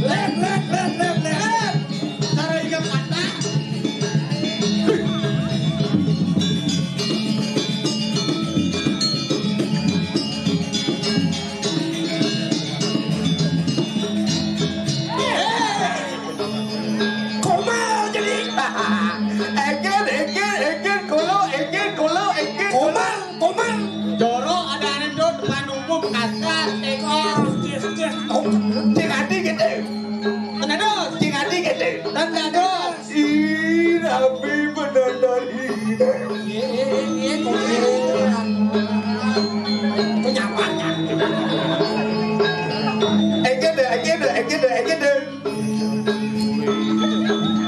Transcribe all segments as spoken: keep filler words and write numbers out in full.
Lep, lep, lep, lep, lep. Cara iga patah. Komal jadi. Ejen, ejen, ejen, kolo, ejen, kolo, ejen, kolo. Komal, komal. Jorok ada anekdot depan umum, kasar, tekor. Oh, cing adi gitu. Tenados. Cing adi gitu. Tenados. Ih, rapi bener dari. Iya, iya, iya, iya, kok gitu. Kok nyaman, kan? Ejen deh, ejen deh, ejen deh, ejen deh.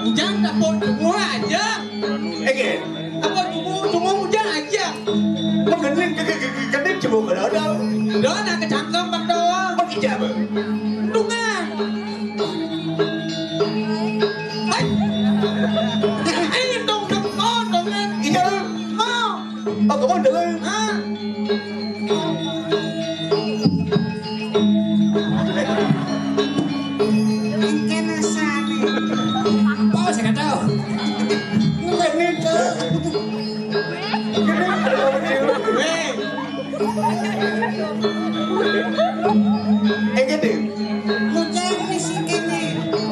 Ujang dapur semua aja. Ege. Dapur semua, semua ujang aja. Kok gending, ke, ke, ke, gending cebok ada. Doa nak kecangkem, Bang, doa. Pakai siapa? Dungan. Hai. Ayo dong, dong, oh, dungan. Iya. Oh. Oh, kamu dengar? Hah? Engke rasane. Apa sing kata? Ngene to. Weh. Engke, Dik. Bocah misi kene.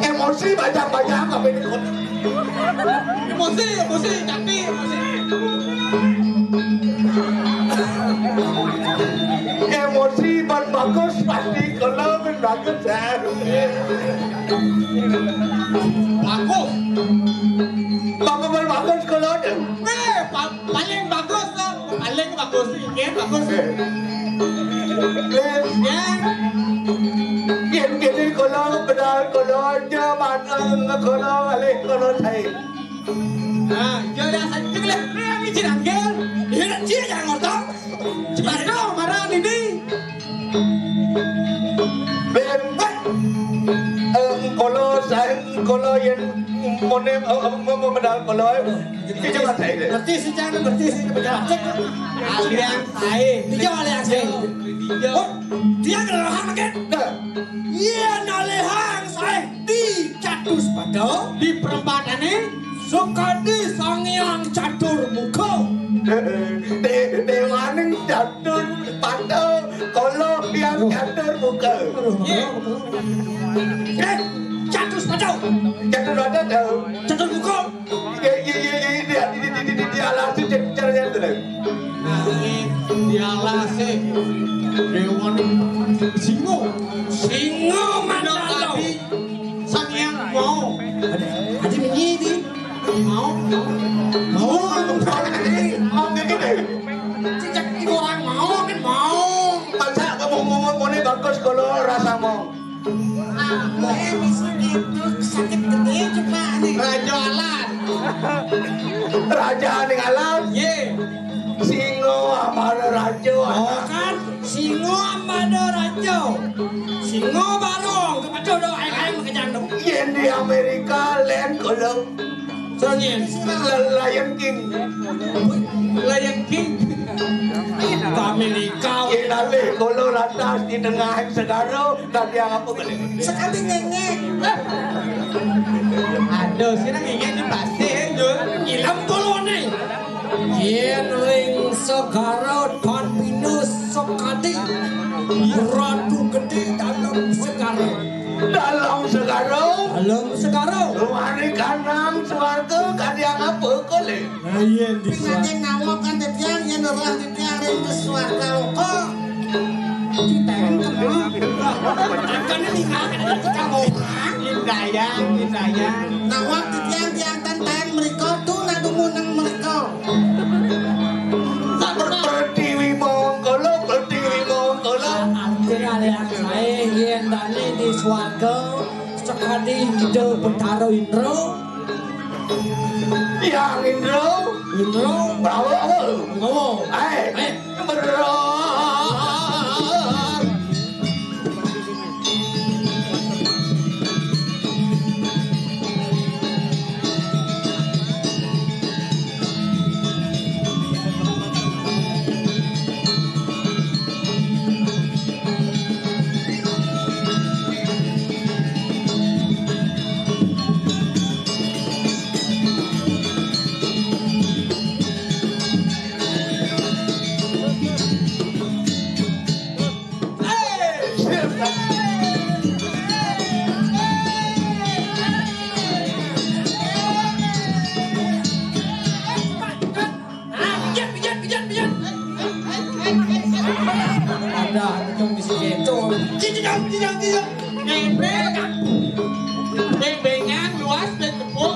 Emosi banyak-banyak apa ini? Emosi, emosi, tapi emosi. Emosi ban bagus pasti kalau ban bagus ya. Bagus. Bagus ban bagus kalau ada. Eh, pa- paling bagus lah. Paling bagus, ini bagus. Eh. Eh, ya. Yen kene kula bedal kula aja mateng kula alih kula sae. Nah, yo dah satu kali. Ini jenangkel. Dia dia jangan ngotong. Cepat kau marah ini. Ben, eh, kula sae kula yen mone eh, eh, mau bedal kula. Iki coba sae. Ngerti sih jangan ngerti sih coba. Aliang sae. Iya aliang sae. Oh, dia ngelahang kan? Nah. Iya nalehang sae di catus pada di perempatane Sukadi Sang Hyang Catur Muka. De- dewaning catur pada kala yang catur muka. Iya. Eh, catus pada. Catur pada tau. Catur muka. Iya, iya, iya, iya, iya, di, di, di, di, di alas itu cara-cara itu, loh. Nah, ini di alas, eh. Dewan singo. Singo mandalo. Tadi Sang Hyang mau. Ada, ada menyi di. Mau, mau. Mau, mau, mau, kayak gitu. Cicak tiga orang mau, kan mau. Masa kamu mau, mau, mau ini bagus kalau rasa mau. Aku yang bisa gitu sakit gede coba nih. Raja Alan. Raja ning Alan. Ye. Singo amara raja. Oh kan, singo amara raja. Singo barong kepada do ayam kejantung. Yen di Amerika len kalau Sangin. Lion King. Lion King. Amerika. Inalih kula lantas di tengah segara, tadi apa kali? Sekali ngengek. Aduh, sira ngengek di pasti, Jul. Ilang kolone. Yen ring segara Tanpinus Sekadi. Ratu gede dalam segara. Dalam segara. Dalam segara. Lumaring kanang swarga kadiang apa kali? Ayen di swarga. Pingane nawok kan tetiang yen ora tetiang ring ke swarga loka. Kita yang kena. Angkane ninggal kita mau. Indayang, indayang. Nawok tetiang tiang ten ten mriko tu nak dumuneng mriko. Pertiwi mongkolo, pertiwi mongkolo. Ati ale sae yen dane di swarga sekadi Ida Betara Indra. Yang Indra. Indra. Bawa apa? Bawa. Eh. Eh. Berat. Gitu. Cidang, cidang, cidang. Beng-beng. Beng-bengan, luas, dan tepuk.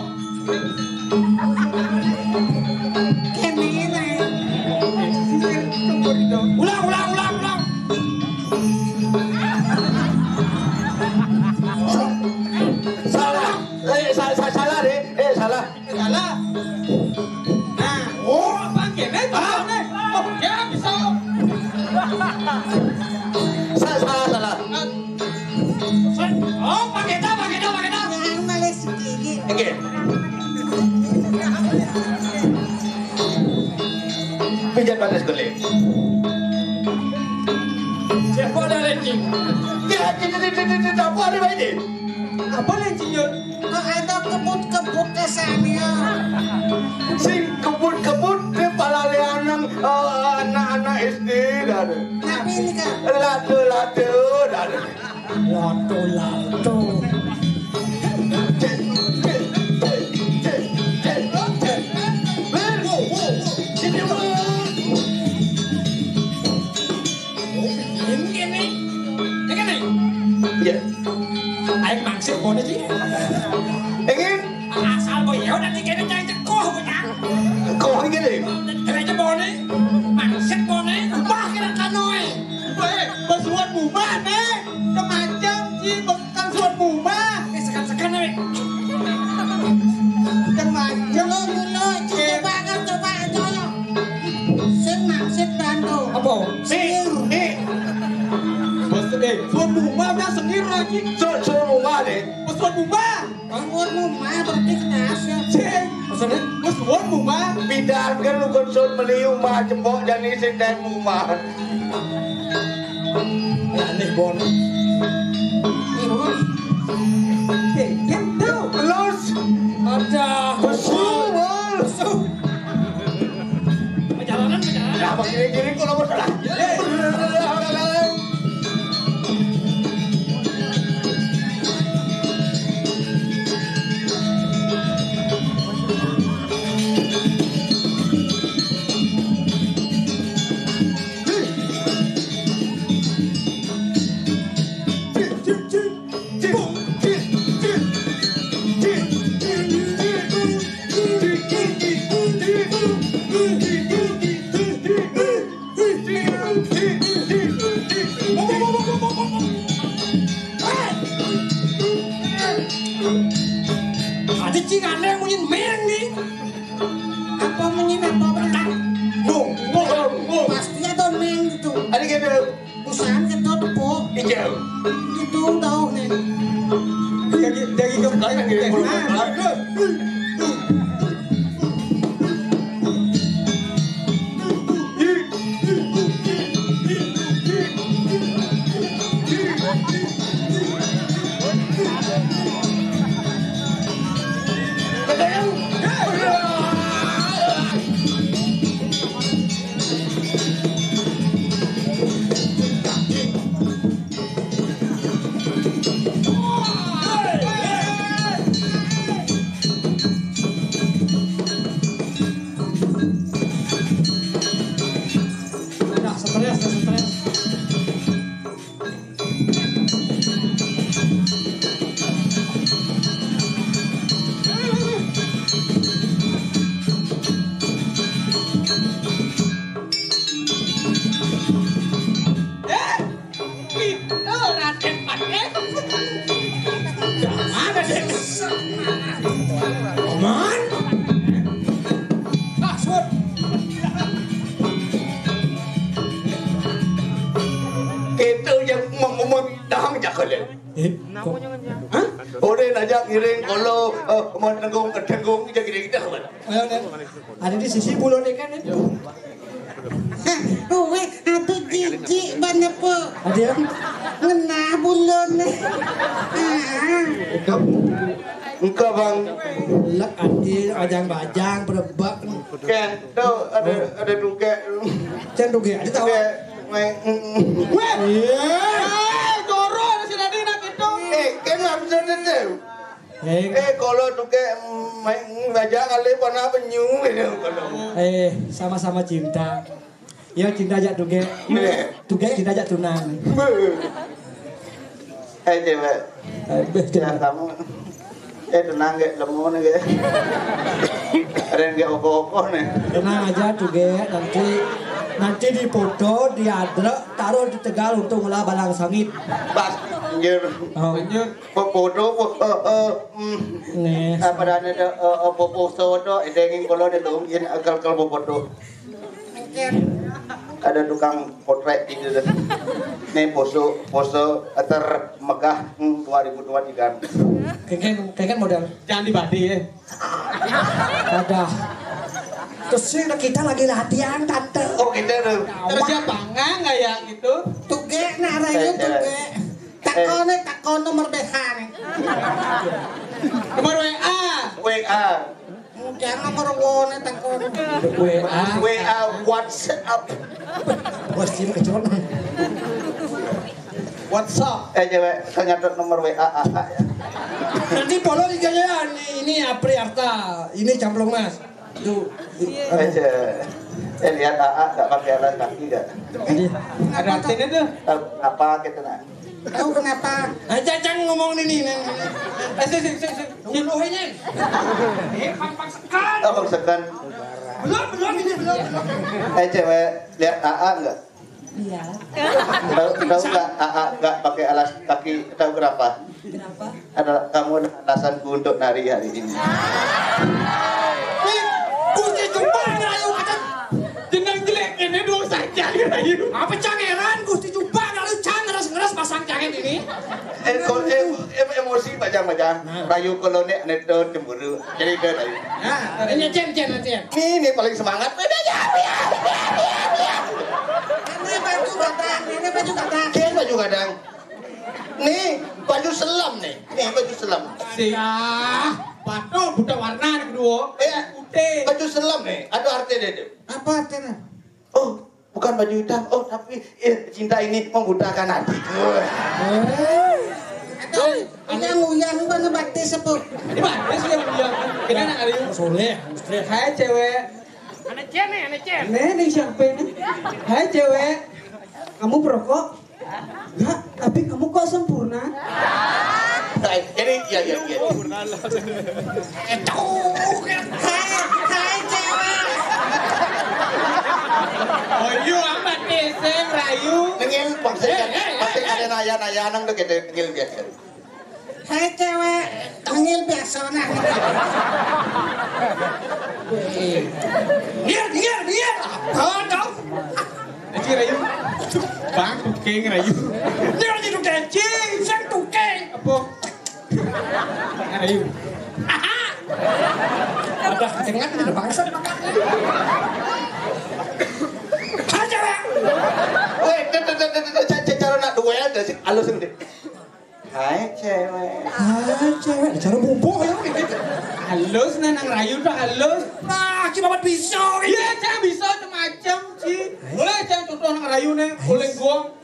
Kene, Nek. Ulang, ulang, ulang, ulang. Salah. Eh, sa-, sa-, salah, Dek. Eh, salah. Salah. Nah, oh, apa kene? Ah. Oh, ya, bisa. Sa-, salah, salah. Oh, Pak Gita, Pak Gita, Pak Gita. Yang malah segini. Oke. Pijat batas kulit. Siapa ada ranking? Ya, tidak, tidak, tidak, tidak, apa ada baik ni? Apa ranking, Yun? Kok ada kebut-kebut kesannya? Sing kebut-kebut dia pala lianang, eh, anak-anak S D dah. Tapi ini kan. Latu-latu dah. Latu-latu. Ini, ini. Ini kan, nih. Iya. Aing mangsit bone, Ci. Ingin. Asal boy, ya udah, tiga ini cai cekoh, bocah. Cekoh ini, nih. Dari aja bone. Mangsit bone. Ubah kira kanoe. Eh, bos buat bubah, nih. Kemacam, Ci, bukan suat bubah. Eh, sekan-sekan, nih. Kemacam. Dulu, dulu, coba, coba, coba. Sing mangsit bantu. Apa? Sing. Sing. Bos, eh, suat bubah, dah sengir lagi. Suat, suat bubah, nih. Bos suat bubah. Bangun rumah berarti keras ya. Cing. Maksudnya? Bos suat bubah. Bidar kan lu kon suat meliu mah cembok dan isi teh rumah. Ya, aneh bon. Terus. Oke, kan tahu. Terus. Ada. Besul, Bos. Besul. Perjalanan, perjalanan. Ya, begini-gini kalau masalah. Ada cing aneh munyin meng nih. Apa munyin apa benar? Mung, mung, mung. Pasti ada meng gitu. Ada gitu. Usahaan kita tepuk. Hijau. Itu tahu nih. Jadi, jadi ke belakang, jadi ke belakang. Nah, Dah stres, dah stres. Itu Raden Paten. Mana, Dek? Paman? Maksud? Itu yang mau ngomong dahang cakal. Eh, kok? Hah? Ore aja ngiring kalau, eh, mau tenggung, tenggung aja gini-gini. Ayo, Dek. Ada di sisi bulu nih kan, Dek. Hah, uwe, atuh jijik banget, Po. Ada yang ngena bulun. Ah. Engkau, Bang. Lek anjir, ajang bajang, berebak. Ken, tuh, ada, ada duge. Can duge, ada tahu. Duge, main. Weh! Iya. Eh, goro, ada si Nadina gitu. Eh, kan harus ada tuh. Eh, eh, kalau tuh kayak, mm, main baca kali warna penyu ini kalau. Eh, sama-sama cinta. Ya, cinta aja tuh, Ge. Tuh, Ge, cinta aja tunang. Eh, cewek. Eh, beh, ya, cewek. Kamu. Eh, tenang, Ge. Lemu nih, Ge. Ada yang Ge oko-oko nih. Tenang aja tuh, Ge. Nanti, nanti dipoto, diadrek, taruh di Tegal untuk ngelah balang sangit. Pas, anjir. Oh. Anjir. Foto, foto, eh, eh, hmm. Nih. Apa ada, eh, eh, foto, foto, ada yang kalau ada dong, yang akal kalau foto. Ada tukang potret gitu deh. Nih, poso, poso termegah, hmm, dua ribu dua tiga. Kengken, kengken modal. Jangan dibadi ya. Ada. Terus ini kita lagi latihan, Tante. Oh, kita tuh. Terus siapa? Nggak, nggak ya gitu. Tuh, Ge, nak rayu tuh, Ge. Takone, takon nomor B H nih. Nomor W A. W A. Jangan nomor wone takon. W A. W A, WhatsApp. Bos, ini kecolongan. WhatsApp. Eh, cewek, ternyata nomor W A A A ya. Nanti follow di Jaya, nih, ini Apri Arta, ini Camplong Mas. Tuh. Eh, cewek. Eh, lihat A A nggak pakai alas kaki nggak? Ada artinya tuh. Tahu apa kita nak? Tahu kenapa? Aja, Cang, ngomong ini, Neng. Eh, sih, sih, sih, sih. Nyuluhinnya. Eh, pang, pang sekan. Oh, pang sekan. Belum, belum, ini belum, belum. Eh, cewek, lihat A A nggak? Iya. Tahu, tahu nggak A A nggak pakai alas kaki? Tahu kenapa? Kenapa? Ada, kamu ada alasanku untuk nari hari ini. Ih, Gusti Jumpa, ayo, kata. Jenang jelek ini dosa aja, ayo. Apa cangeran, Gusti Jumpa, lalu cang ngeres-ngeres pasang jaket ini? Eh, kok, eh, em-, emosi, Pak Jang, Pak Jang. Nah. Rayu kalau nek, nek tuh cemburu. Jadi itu rayu. Nah, ini Cen, Cen, Cen. Ini, ini paling semangat. Ini, ya, ya, ya, ya, ya. Ini baju gadang, ini baju gadang. Dia baju gadang. Nih, baju selam nih. Nih, baju selam. Siah, patuh buta warna nih kedua. Iya. Putih. Baju selam nih, ada artinya dia. Apa artinya? Oh, bukan baju hitam. Oh, tapi, eh, cinta ini membutakan hatiku. Eh, ini yang uyang apa ngebatis apa? Ini batis yang uyang. Kita nak hari ini. Soleh, Soleh. Hai, cewek. Anak Cen nih, anak Cen. Nih, nih siapa ini? Hai, cewek. Kamu perokok? Enggak, tapi kamu kok sempurna? Nah, jadi, ya, ya, ya. Hai, hai, cewek. Oh, you amat nih, Seng, rayu. Nengil, pasti, eh, eh, pasti eh, ada naya-naya nang tuh gitu, nengil biasa. Hai, cewek, tengil biasa nah. Ngir, ngir, ngir. Apa dong? Aji rayu. Bang, tukeng rayu. Ngir aja tukeng, cing, sang tukeng. Apa? Rayu. Ada kecengan, ada bangsat makan. Hai, cewek. Woi, tuh, tuh, tuh, tuh, tuh, ca-, ca-, cara nak duel, sih, halus ini. Hai, cewek. Hai, cewek. Cara bubuk ya. Halus, nah, nang rayu tuh halus. Nah, aki babat bisa. Iya, cara bisa macam-macam, Ci. Boleh, cara contoh nang rayu nih. Boleh gong.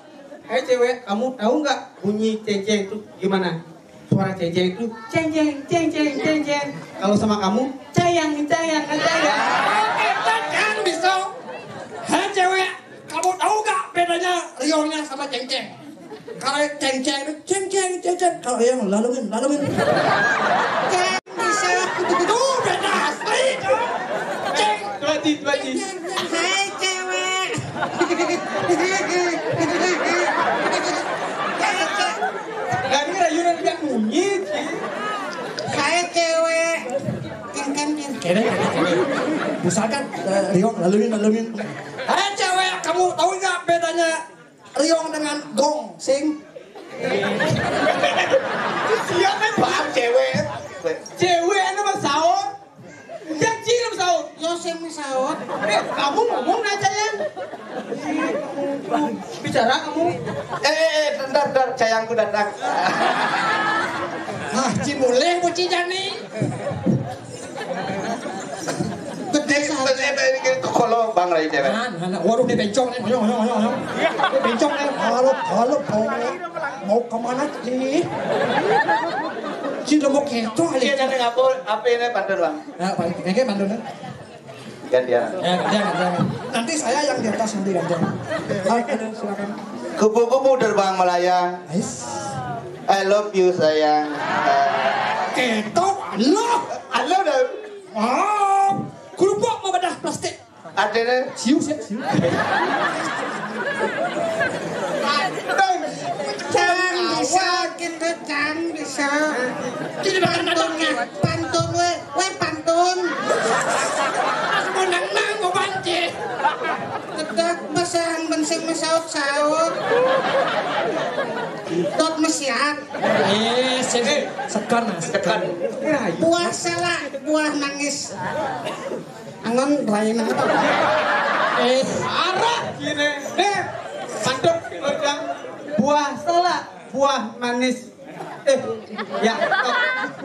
Hai, cewek, kamu tahu nggak bunyi ceng-ceng itu gimana? Suara ceng-ceng itu ceng-ceng, ceng-ceng, ceng-ceng. Kalau sama kamu, cayang, cayang, cayang. Oke, kan bisa. Hai, cewek, kamu tahu nggak bedanya riongnya sama ceng-ceng? Kalau ceng-ceng itu ceng-ceng, ceng-ceng. Kalau yang lalungin, lalungin. Ceng bisa. Tuh, beda asli. Ceng. Dua, Ci, dua, Ci. Hai, cewek. Nah, ini rayunan dia bunyi, Ci. Hai, cewek. Kan, kan, kan. Kene, kene, kene. Misalkan, eh, Riong, lalungin, lalungin. Hai, cewek, kamu tahu nggak bedanya Riong dengan gong, sing? Siapa yang paham cewek? Cewek anu mah saut. Yang Cina mah saut. Yo, sing mah saut. Eh, kamu ngomong aja ya. Bicara kamu. Eh, eh, eh, bentar, bentar, sayangku datang. Ah, Cimuleh, Buci Jani. Gede. Eh, eh, eh, ini kalau Bang Rai cewek. Nah, nah, nah. Waduh, dia bencong nih. Ayo, ayo, ayo, ayo. Dia bencong nih. Halo, halo, mau, mau kemana nih? Si lo mau keto aja. Iya, dan apa, apa ini pantun, Bang? Nah, paling, kayaknya pantun, kan? Gantian. Ya, gantian, gantian. Nanti saya yang di atas, nanti gantian. Ayo, ayo, silakan. Kupu-kupu terbang melayang. Ais. I love you, sayang. Ketok, Allah. Allah dah. Oh, kerupuk mau bedah plastik. Ada dah. Siu, siu, siu. Cang bisa, kita cang bisa. Jadi makan pantun, pantun, weh, weh, pantun. Aku mau nang-nang, mau banci. Kedak masang bensing mesaut-saut. Tot mesiat. Eh, sing sekan, nah, sekan. Buah salak, buah nangis. Angon rain apa? Eh, arah gini. Deh, mantep, Bang. Buah salak, buah manis. Eh, ya,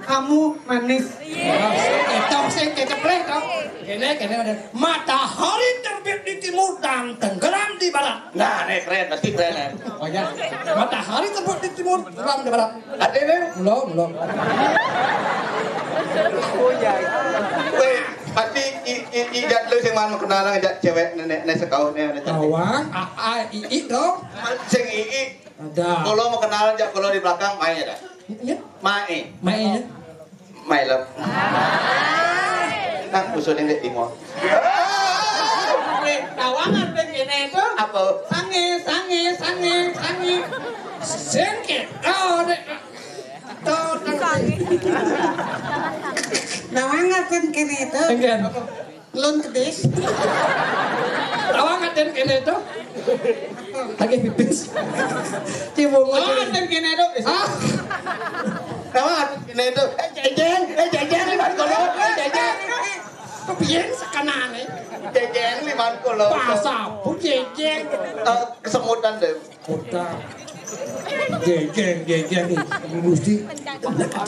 kamu manis. Itu sih kecepleh, toh. Kene, kene ada. Matahari terbit di timur dan tenggelam di barat. Nah, ini keren, pasti keren, ya. Oh ya. Matahari terbit di timur, tenggelam di barat. Ada ini? Belum, belum. Weh, pasti i, i, i, jat lu sing man kenal ngajak cewek nenek, nenek sekauh nih, nenek cantik. Awang, a, a, i, i, dong. Sing i, i. Ada. Kalau mau kenal, jak kalau di belakang, main ya, dah. Iya. Main. Main, ya. My love. Nah, usul ini di mall. Weh, tawangan deh kene itu. Apa? Sange, sange, sange, sange. Sengke. Oh, dek. Tuh, tuh. Tawangan kene itu. Enggak. Lun kedis. Tawangan kene itu. Lagi pipis. Cibungut. Tawangan kene itu. Ah. Tawangan kene itu. Eh, jejeng, eh, jejeng, liwat kono, eh, jejeng. Kepiye sekenane? Jejeng liman kula. Pas apa jejeng? Eh, kesemutan deh. Kota. Jejeng, jejeng. Gusti.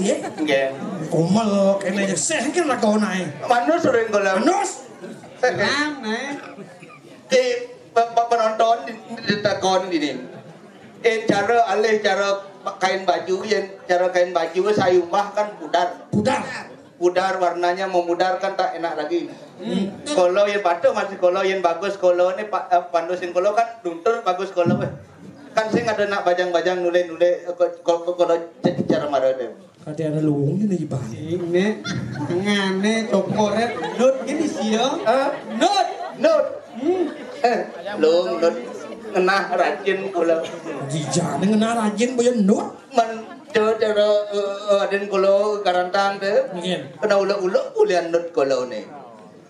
Dia? Nggih. Komel kene sih, engke lakonae. Manus ring kula. Manus. Tenang, eh. Di pe-, pe-, penonton di, di takon gini. Eh, cara alih cara kain baju, yen cara kain baju sayumbah kan pudar. Pudar. Pudar warnanya memudar kan tak enak lagi. Hmm. Kalau yang patuh masih kalau yang bagus kalau ni pa-, eh, pandu sing kalau kan luntur bagus kalau, eh. Kan sing ada nak bajang-bajang nule-nule, eh, ko-, ko-, ko-, kalau c-, cara marah deh. Kate ada luwung ini, Bang. Sing nek ngane cokoret nut gini sih ya. Hah? Nut. Nut. Hmm. Eh, lung nut ngenah rajin kula. Dijane ngenah rajin boya nut. Men cara, eh, eh, aden kula karantang te. Nggih. Kena ulek-ulek bulian nut kula ne.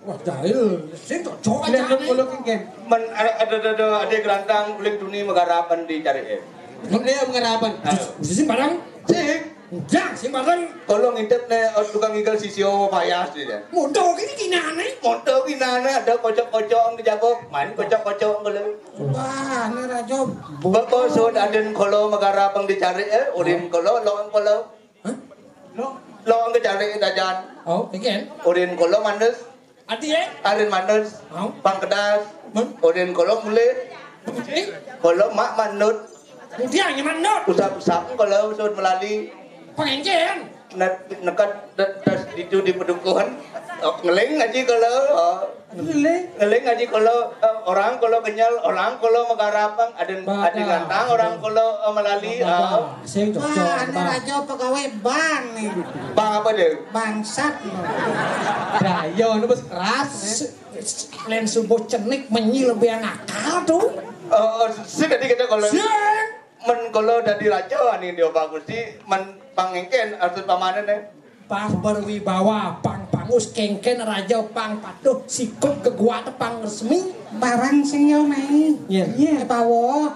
Wah, jahil. Sing cocok aja. Bulian nut kula ki nggih. Men ada, ada, ada, ada, ada karantang uling duni megarapan di cari, eh. Mun dia megarapan? Ah. Sing barang? Sing. Enggak, sing barang. Kula ngintip ne, eh, tukang ngigel sisio payas dia. Mondo kene kinane. Mondo kinane ada kocok-kocok di jago. Main kocok-kocok kula. Wah, ini raja. Beko sun aden kula megara pang dicari, eh, urin kula, lowong kula. Hah? Lowong dicari dajan. Oh, again. Urin kula mandes. Ati, eh? Arin mandes. Oh. Pang kedas. Hmm? Urin kula mulih. Eh? Kula mak manut. Kemudian yang manut. Usap-usap kula sun melali. Pengengken. Ne-, nekat de-, das ditu di pedukuhan. Oh, ngeling aja kalau, oh. Ngeling. Ngeling aja kalau, eh, orang kalau kenyal, orang kalau megarapang, ada, ada gantang, orang kalau, eh, melali, ah. Sing cocok. Wah, anu raja pegawai bank nih. Bank apa deh? Bangsat. Dah, iya, anu bos keras. Len subuh cenik menyi lebih enak tuh. Eh, sih tadi kita kalau sing. Men kula dadi raja ani dia Pak Gusti, men pangengken artut pamanen, eh. Pas berwibawa, pang pangus, kengken raja, pang patuh, sikut geguat, pang resmi. Barang sing yo mai. Iya. Iya. Pawo.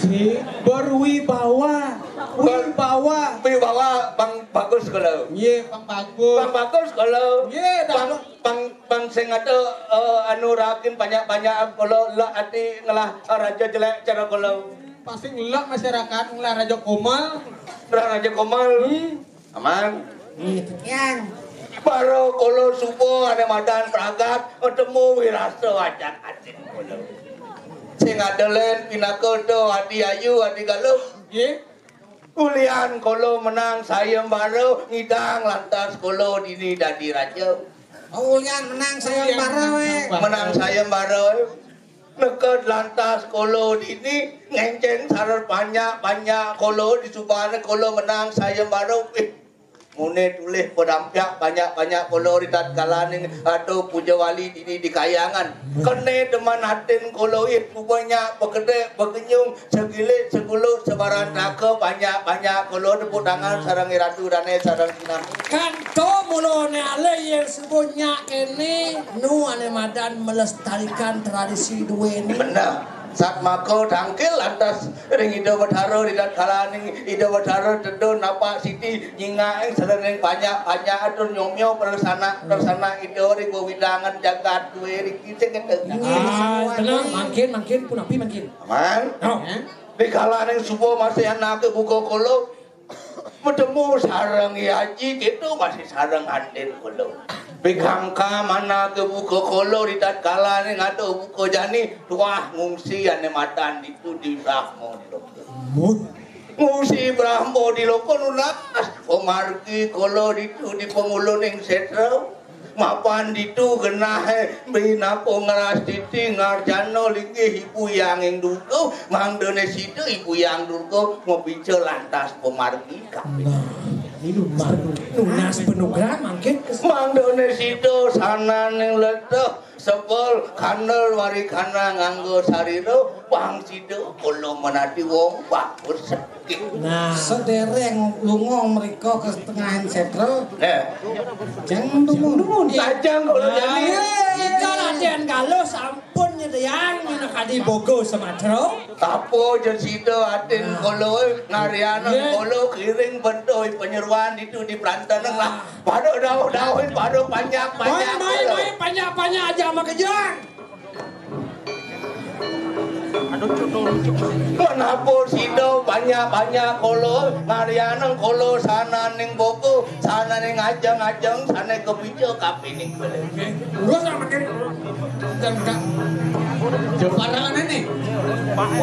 Si berwibawa. Wibawa. Wibawa pang bagus kula. Iya, pang bagus. Pang bagus kula. Iya, pang, pang, pang sing ada, eh, anu rakin banyak-banyak kula lek ati ngelah raja jelek cara kula. Pasti ngelak masyarakat, ngelak Raja Komal. Ngelak Raja Komal. Hmm. Aman. Yang. Baro kolo subo ane madan pragat, ketemu wirasa wajak asin kolo. Sing ada len pinaka to adi ayu, adi galuh. Nggih. Ulian kolo menang sayembara, ngidang lantas kolo dini dadi raja. Ulian menang sayembara wé. Menang sayembara wé. Neked lantas kala dini ngéncéng sareng panjak-panjak kala disubana kala menang sayembara. Wih, muné tulih padampyak panjak-panjak kala ritatkalaning ada puja wali dini di kahyangan. Kené demen atin kala ih, pubanyak, pekedék, pegenyung, segilik, segulut, sebarantaka, panjak-panjak kala tepuk tangan sareng Ratu Dané sareng sinami. Kanto mulané alih yén suba nyak kéné, nu ané madan melestarikan tradisi duéné. Bener. Satmaka tangkil lantas ring Ida Betara, ritatkalaning Ida Betara tedun napak siti nyingaking saleréning panjak-panjak atur nyomya persanak-persanak Ida ring wewidangan jagat dué riki sing kéto. Ah, bener, mangkin, mangkin, punapi mangkin? Aman. Oh. Rikalaning suba masih anaké buka kala, matemu sareng Aji, kéto masih sareng atin kala. Pikangkam anaké buka kala, ritatkalaning ada buka jani, tuah ngungsi ané madan ditu di Brahma di Loka. Ngungsi Brahma di Loka nunas pamargi kala ditu di panguluning sétra. Mapan ditu genahé binaku ngrastiti ngarjana linggih Ibu Hyang Durga, mangdané sida Ibu Hyang Durga mapica lantas pamargi kaping. Nah, ini nunas, nunas panugrahan mangkin. Mangdané sida sananing leteh sebel kandel wari kana nganggo sarira, pang sida kala menati wong bagus. Nah, sedéréng lunga mrika ka tengahan sétra. Nah. Jang dumun. Dumun. Tajang kula jani. Nah, ika Radén Galuh sampun nyediaang minangka boga Sumatera. Apa jen sida atin kula, ngariana kula kiring bentuh panyeroan ditu di Planteneng lah. Pada dauh-dauhin, pada panjak-panjak. Mai, mai, mai, panjak-panjak aja makejang. Aduh, cudul, cudul. Kenapa sida banyak-banyak kala, ngarianang kala sananing boga, sananing ajeng-ajeng, sané kapica kapining beli. Terus nak makin dan enggak. Jepara mana nih?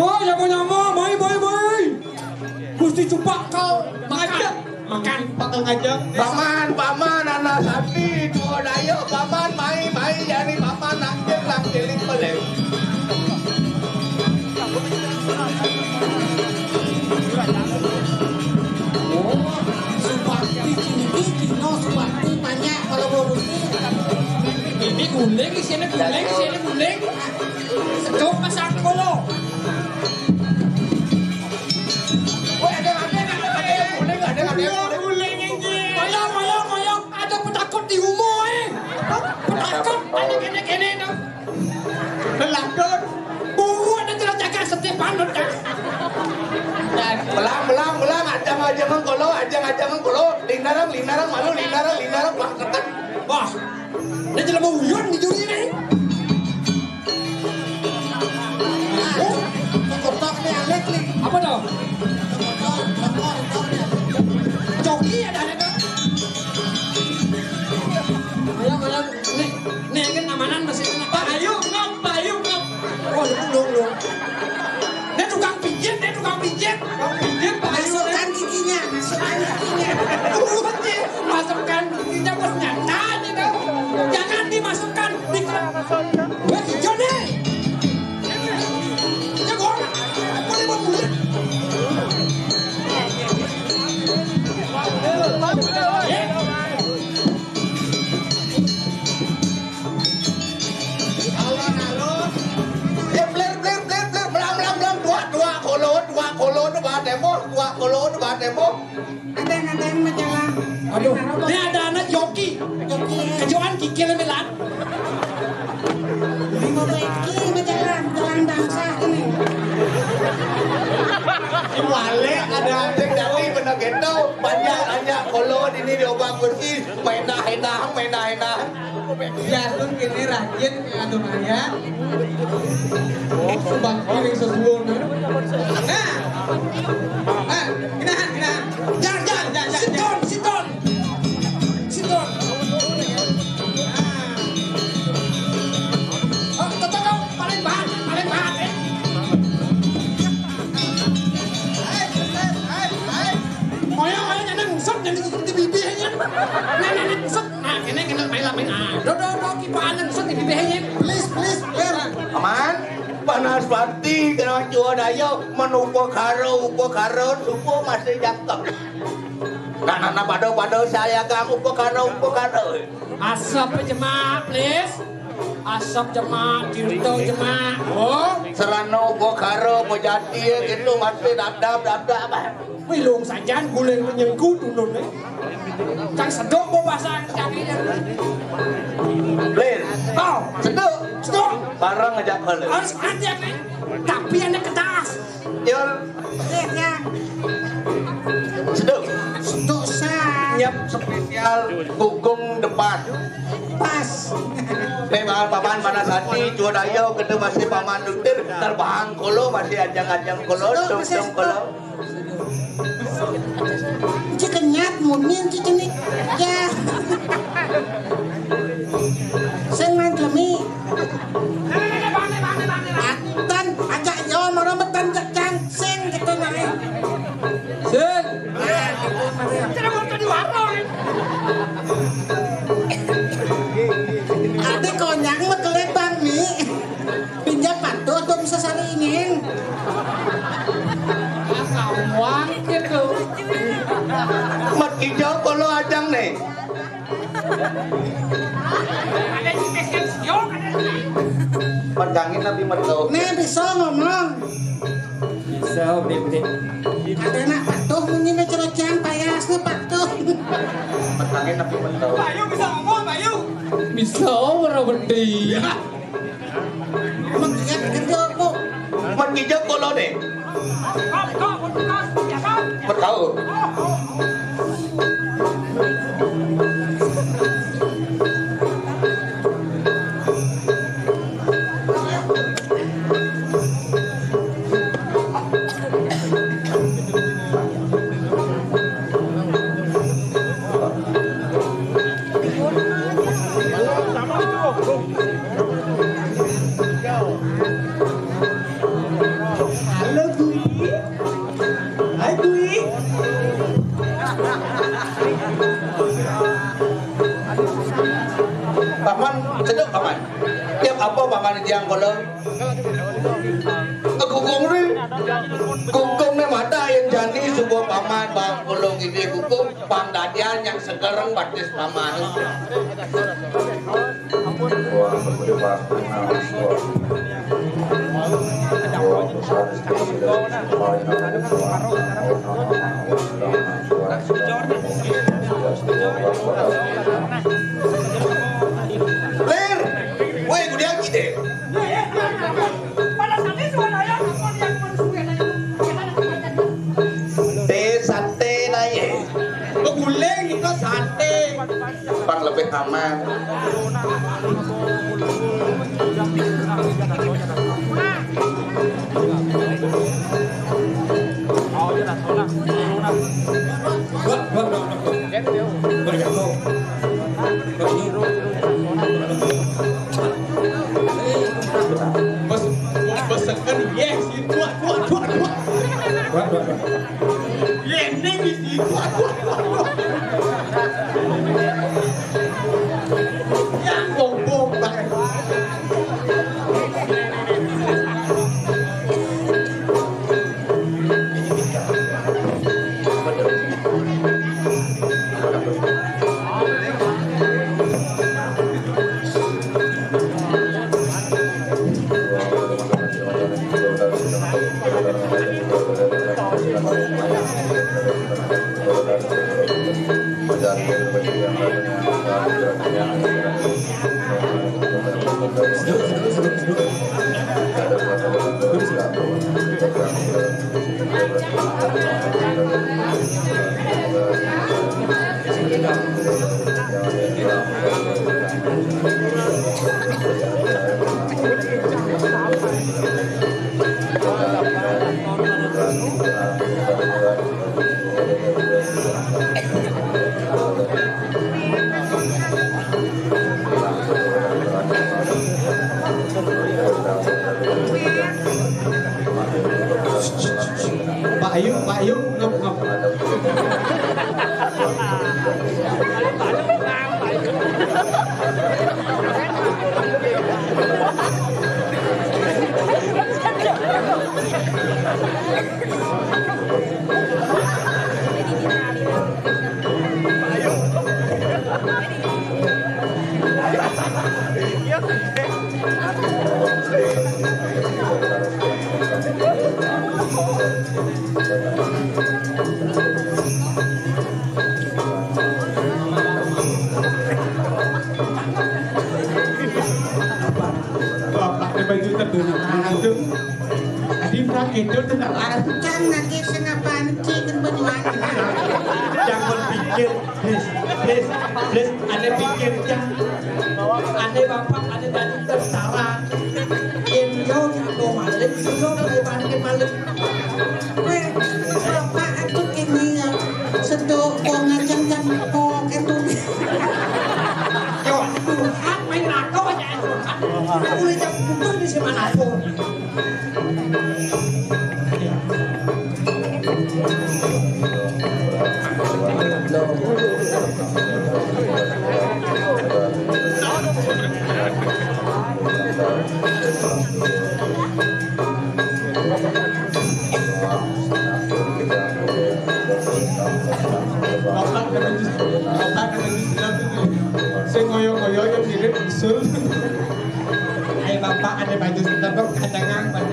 Oh, nyama-nyama, mai, mai, mai. Gusti Cupak kal makan. Makan. Bakal ngajak. Paman, paman, anak sapi, dua daya, paman, mai, mai, jani paman, nangkil, nangkiling, pelem. Oh, Subakti, ini, Dino, Subakti, banyak kalau ngurusin. Ini guling, sini guling, sini guling. Sejuk pasang kolo. Woi, ada, ada, ada, ada yang guling, ada, ada yang guling. Guling, guling, guling. Mayang, mayang, mayang. Ada petakut di rumah, eh. Petakut, ada kene-kene, no. Lelakon. Buru ada telah jaga setiap panut, kan. Belang, belang, belang. Ajang-ajangan kolo, ajang-ajangan kolo. Linarang, linarang, malu, linarang, linarang. Wah, tekan. Wah. Ini jelema uyun di juri nih. Nah, kotok nih, Alek nih. Apa dong? Kotok, kotok, kotok nih. Joki ada, ada dong. Ayo, ayo, nih, nih kan amanan masih kena. Pak Ayu, ngop, Pak Ayu, ngop. Oh, lu, lu, lu. Dia tukang pijit, dia tukang pijit. Tukang pijit, Pak Ayu. Masukkan giginya, masukkan giginya. Masukkan giginya, bos, nyata aja dong. Jangan dimasukkan. Wah, hijau deh. Jago. Boleh buat mulut. Alon-alon. Eh, bler, bler, bler, bler. Melang, melang, melang. Dua, dua, kolon, dua, kolon, dua, tembok. Dua, kolon, dua, tembok. Ada yang, ada yang majalah. Aduh, ini ada anak joki. Joki, ya. Kejuan kikil melan. Ini mau joki majalah, jalan bangsa ini. Wale ada anjing dari bener gitu. Banyak, banyak kolon ini diobak bersih. Main dah, enak, main dah, enak. Biasun kene rajin anu maya. Subak kiri sesuwun. Nah. Ah, ginahan, ginahan. Jang, jang, jang, jang. Siton, siton. Siton. Ah. Oh, tetep dong, paling bahat, paling bahat, eh. Hai, hai, hai, hai. Moyo, moyo, nyana ngusut, nyana ngusut di bibir, nyana. Nyana ngusut. Nah, kene, kene, main lah, main. Ah, Do, do, do, ki panen sing dibéhé. Please, please, Lir. Aman? Panas pati kena jua daya, men upakara, upakara, suku masih jangkep. Nah, nah, nah, pada, pada saya gang upakara, upakara. Asap jemak, please. Asap jemak, tirta jemak. Oh. Serana upakara, pejati, gitu, masih dadap, dadap, apa? Wilung sajan guling menyengku tunun, eh. Cang sedok bau basah kaki dia. Lin. Oh. Sedok. Sedok. Barang aja kalau. Harus ada, men. Tapi ada kertas. Yul. Iya, iya. Sedok. Sedok sa. Nyep spesial gugung depan. Pas. Memang paman mana sati, jua daya, kena masih paman dutir, terbang kolo, masih ajang-ajang kolo, Sedok, tung-tung kolo. Cik kenyat, munin, cik kenik. Ya. Sing main lemi. Atan, ajak yo, mara metan cek cang, sing gitu nari. Sing. Ade konyang mekelebang, Mi. Pinjam patuh tuh bisa sari ingin. Kamuang gitu. Mat hijau kalau ajang nih. Ada si Tes yang siok, ada si. Pegangin nabi mertau. Nih bisa ngomong. Bisa, Bibik. Ada nak patuh munyi nih celocan payas nih patuh. Pegangin nabi mertau. Bayu bisa ngomong, Bayu. Bisa, orang berdi. Emang iya, kan dia apa? Mat hijau kalau nih. Mertau. Halo, Dwi. Hai, Dwi. Paman, cedek, Paman. Tiap apa Paman yang kalau gugong ni, gugong ni mata yang jani sebuah Paman, Bang, kalau gini gugong, Bang Dadian yang segereng batis Paman. Lir, woi, kudian kita. Desa teh naye. Beguling itu sate. Pan lebih aman. Bes-, besekan, yes, dua, dua, dua, dua. Yéning wis iku. Yang gombong banget. Pak Ayu, Pak Ayu, ngep, ngep. Bapak ne baju tebel. Aduh. Adi pra gitu tentang arah. Cang nanti senapaan ki kan benuan. Jangan pikir, please, please, please, ane pikir, Cang. Ane bapak, ane tadi tersalah. Yang yo jago malik, yo jago malik. Weh, bapak aku ini ya, sedok wong ngajeng jam kok itu. Yo, aduh, apa yang laku aja? Aku udah jam kudu di sini mana tuh? Sing ngoyo-ngoyo yang mirip usul. Eh, bapak ada baju sendal, Bang, kacangan, Bang.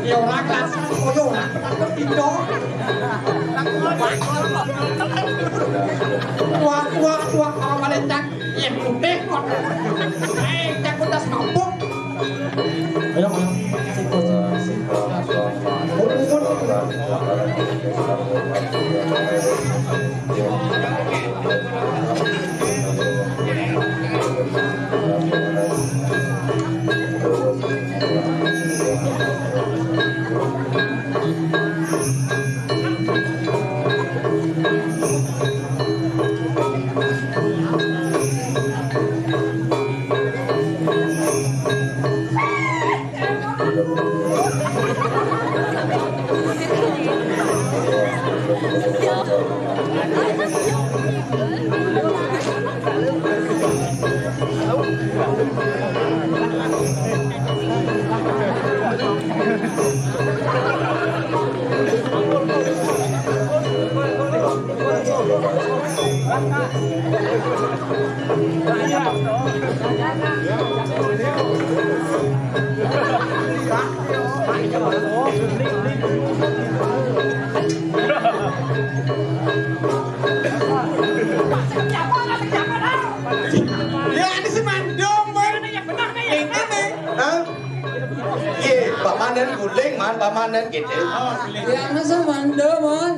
Ya, orang rasa, oh, ya, orang takut pintu. Wah, wah, wah, orang paling cak, yang putih, kok. Eh, cak udah mabuk. Ayo, ayo. Ya, ini si Mandom, Bang. Ini nih. Hah? Iya, pamanen guling, man, pamanen gitu. Ya, masa Mandom, man?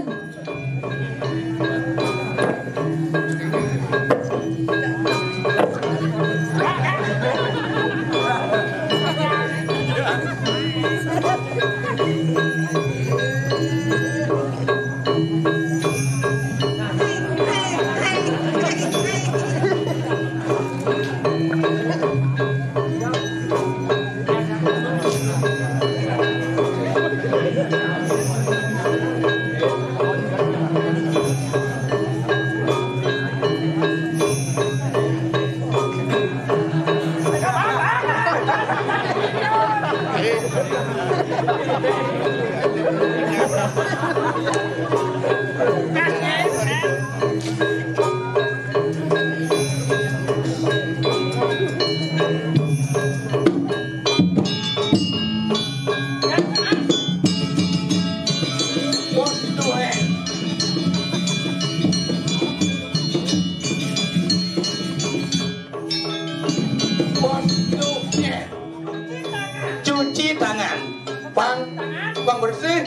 Cuci tangan. Pang, pang bersih.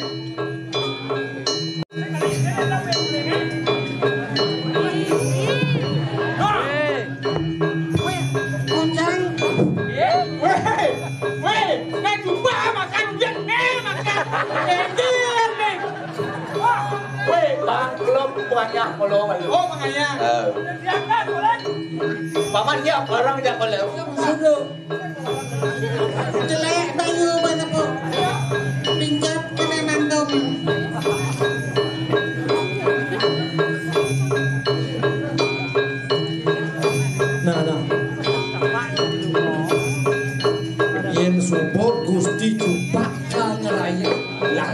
Kucang. Weh, weh, nggak jumpa makan udah, eh, makan. Enggak nih. Weh, bangklop banyak kalau. Oh, makanya. Eh. Paman ya, barang ya kalau. Sudah. Jelek banyu mana po. Pinjat kena nandung. Nah, nah. Yen subuh Gusti Cupak ngeraya. Lah,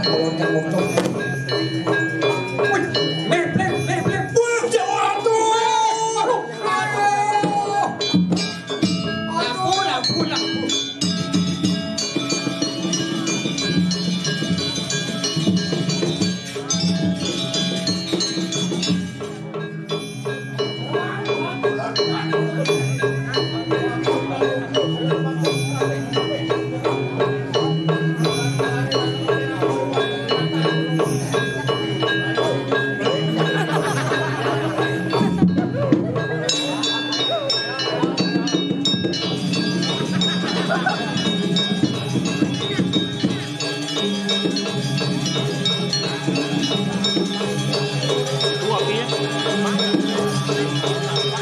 Tuh, api ya.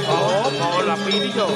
Oh, mau api ini, Jo.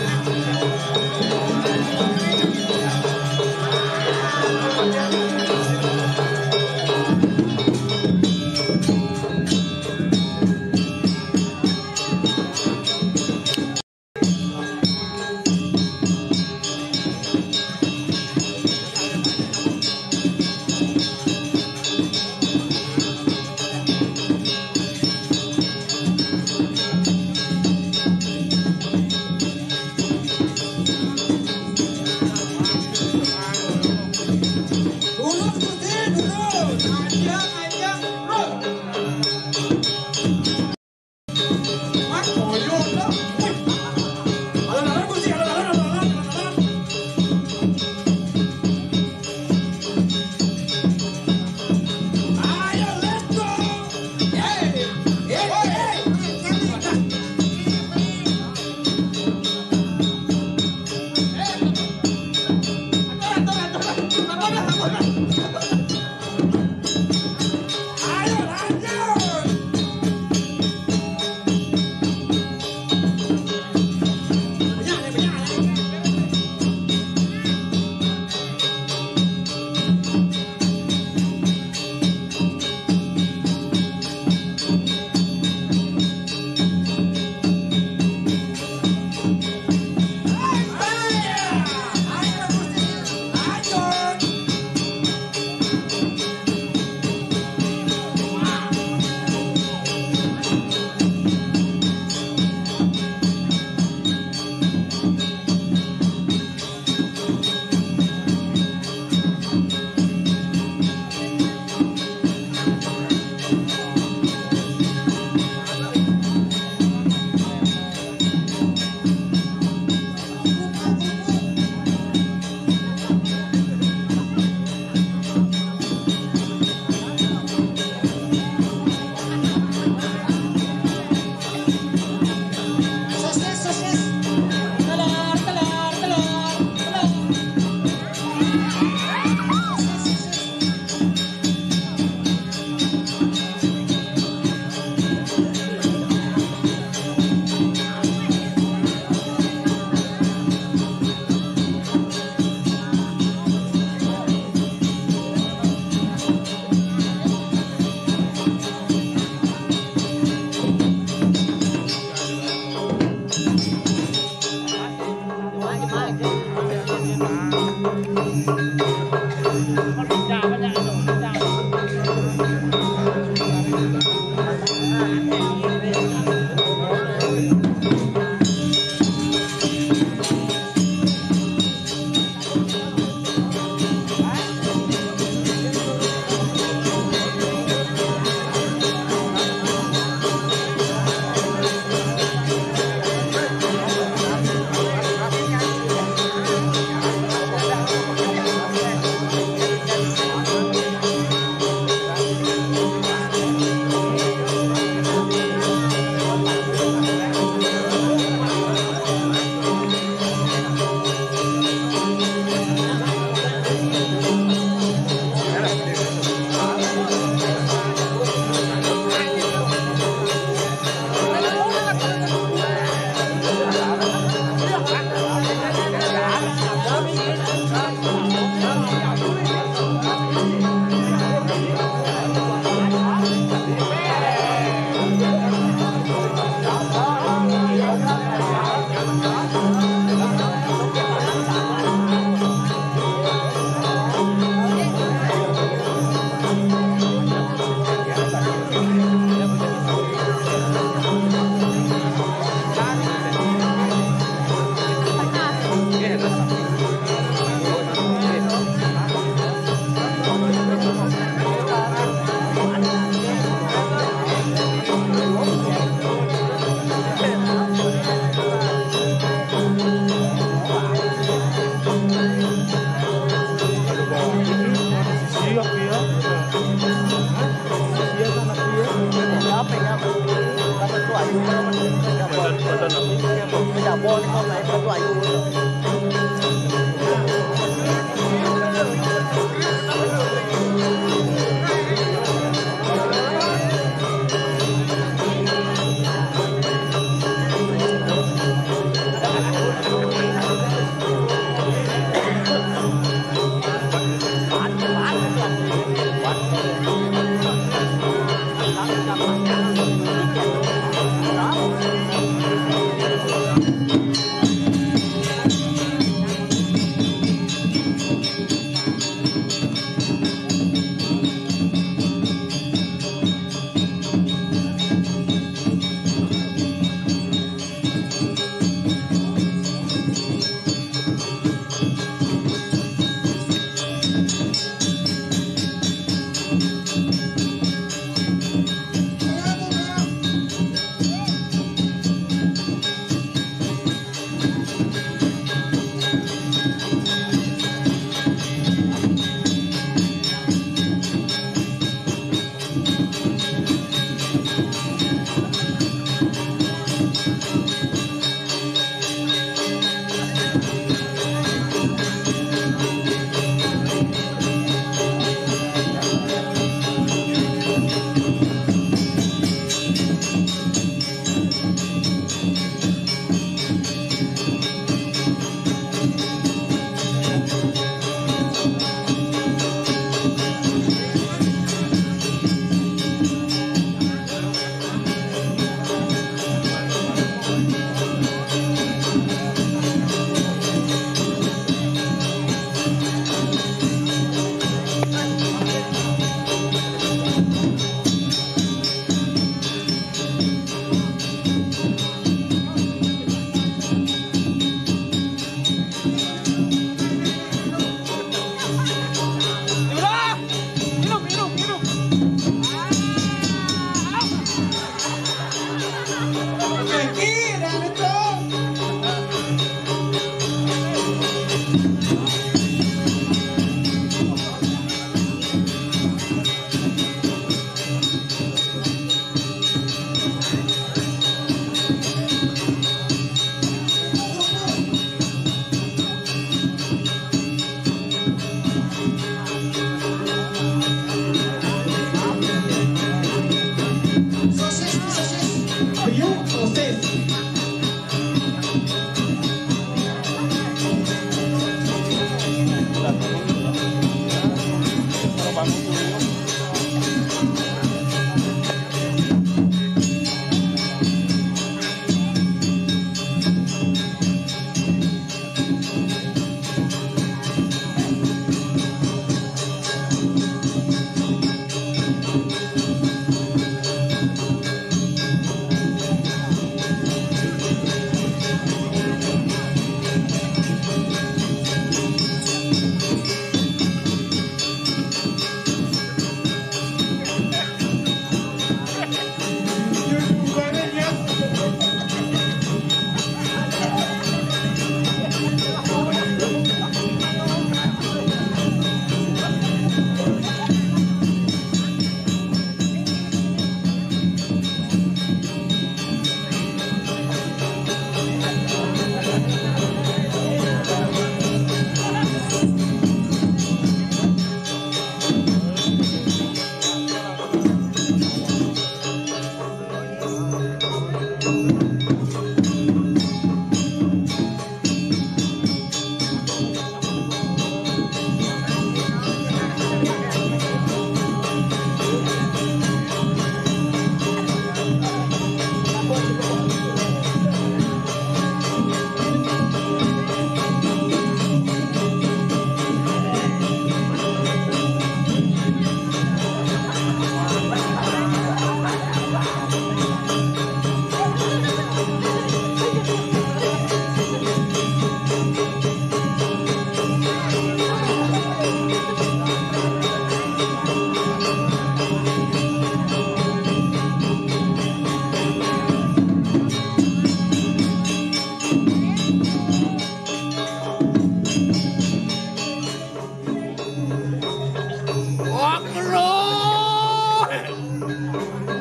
Wah, keluh!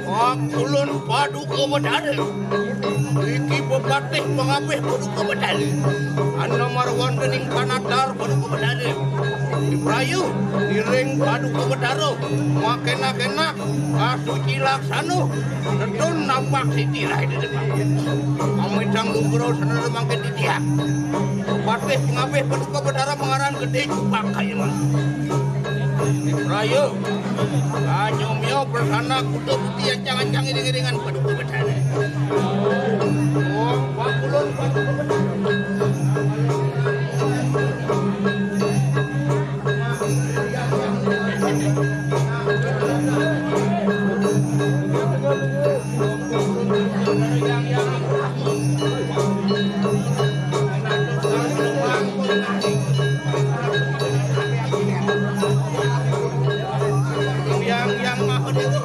Wah, ulun Paduka Betara. Iki bepatih pangabih Paduka Betara. Ana marwan dening panatar Paduka Betara. Ibrayu, iring Paduka Betara. Makenak-kenak, kasuci laksana. Nedun napak siti rai di depan. Amitang lugra senana mangkin titiang. Patih pangabih Paduka Betara mangaran Gedé Cupak kaya mangkin. Rayo, anyumya prasana kuda putih acang-acang iring-iringan paduka bedane. Wong pakulun, pakulun. Yang, yang maha dewa.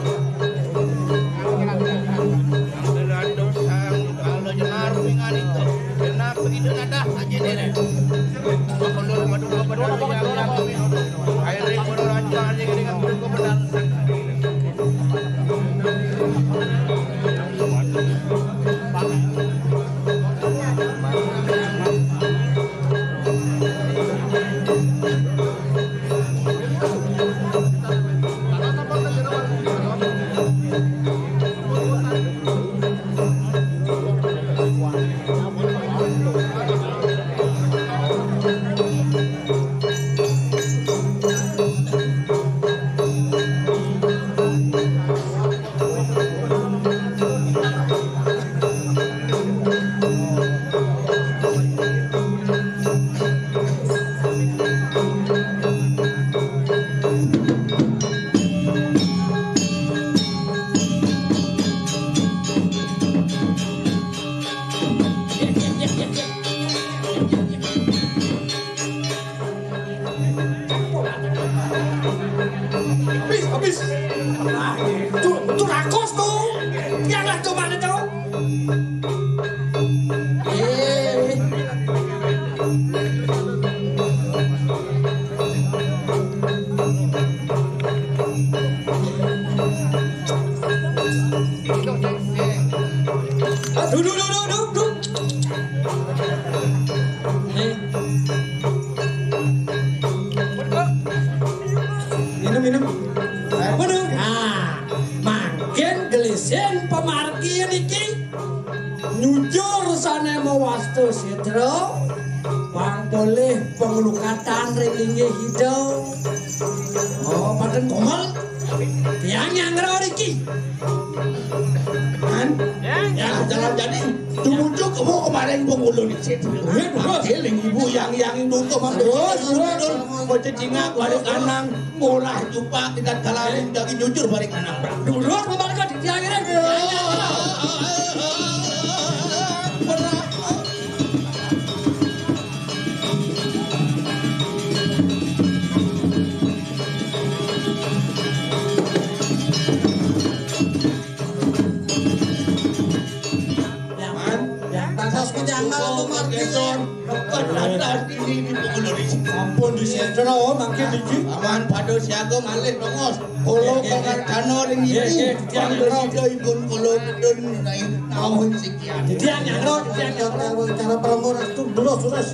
Ratu sang kala jenar winganika. Genap ida nadah saja dene. Makulur madura pedal yang, yang. Airing pada raja aja dengan berkomendan. Habis, habis. Nah, itu, itu rakus tuh. Yang lah coba itu. Eh. Aduh, duh, duh, duh, duh, duh. Eh. Minum, minum. Waduh. Nah, mangkin gelisin pamargi niki. Nyujur sane mawasta sedra, pang polih panglukatan ring linggih Ida. Oh, paten komal. Tiang nyanggra riki. Kan? Ya, jalan jadi. Tumuju kemu kemarin pengulu di situ. Wih, terus. Giling ibu yang, yang itu tuh, Mas. Terus, terus, terus. Kau cecingak, balik kanang, murah jupak, kita jalanin, jadi jujur balik kanang, Bro. Terus, kembali ke tiang ini. Nyaman, ya, tatas kejanggalan tuh, Mark. Kedatangan ini di Pengulur. Ampun, di sini, oh, mangkin, Diki. Aman, pada siaga malih, Bongos. Kula pangarcana ring niki. Nggih, nggih, nggih. Pangresida ipun kula pun nauhun sikian. Dadi anyar, dadi anyar. Cara, cara prama restu, terus, terus.